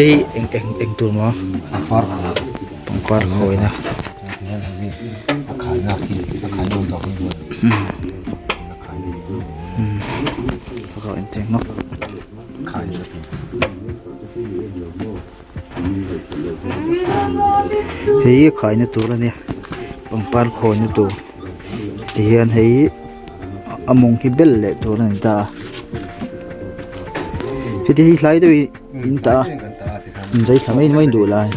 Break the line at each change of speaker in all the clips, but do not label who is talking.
te hi eng eng eng tur maw
pangpar khawi
pangpar khawina
a khaina khi a khaina awm tawh khi
a in cheng nawk hei hi khaina tur a nia pangpar khawina tur tihian hei a mawng hi bel leh tur a ni ta a heti hi hlai deuh in in tah a inzai thla mai mai duh lai.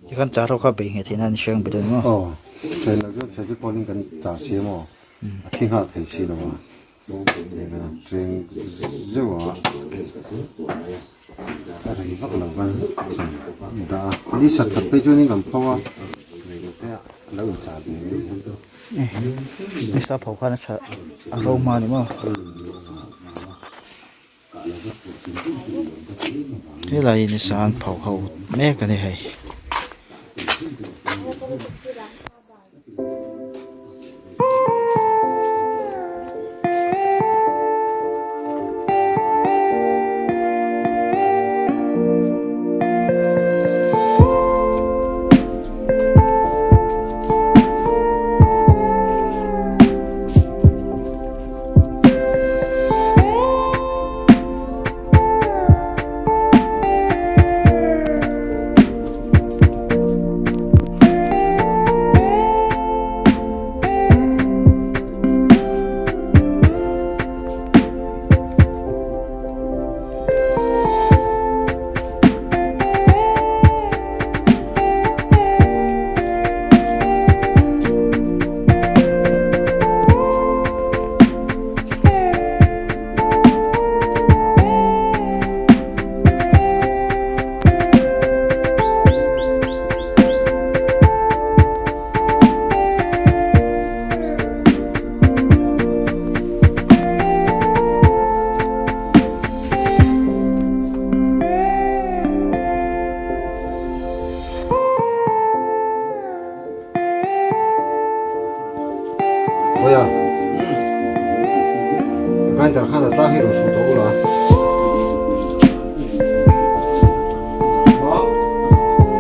Tikhan char ho kha bei ngei theihna an hriang bet a ni maw?
Aw, train lo chuan traffic pawhin kan char si maw? A thi nghal thei si lo a, train zeuh a a rei vak lo kan dah a, ni sat khat phei chuanin kan pho a, rei lo te ah a lo inchar ve mai a.
Ni sa pho khan a tha a ro hma a ni maw? Helai hi ni sa an pho ho mek a ni hei.
Khawiah grinder khan a tlang hi rawn hruh tawh ula a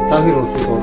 tlang hi rawn hruh tawh.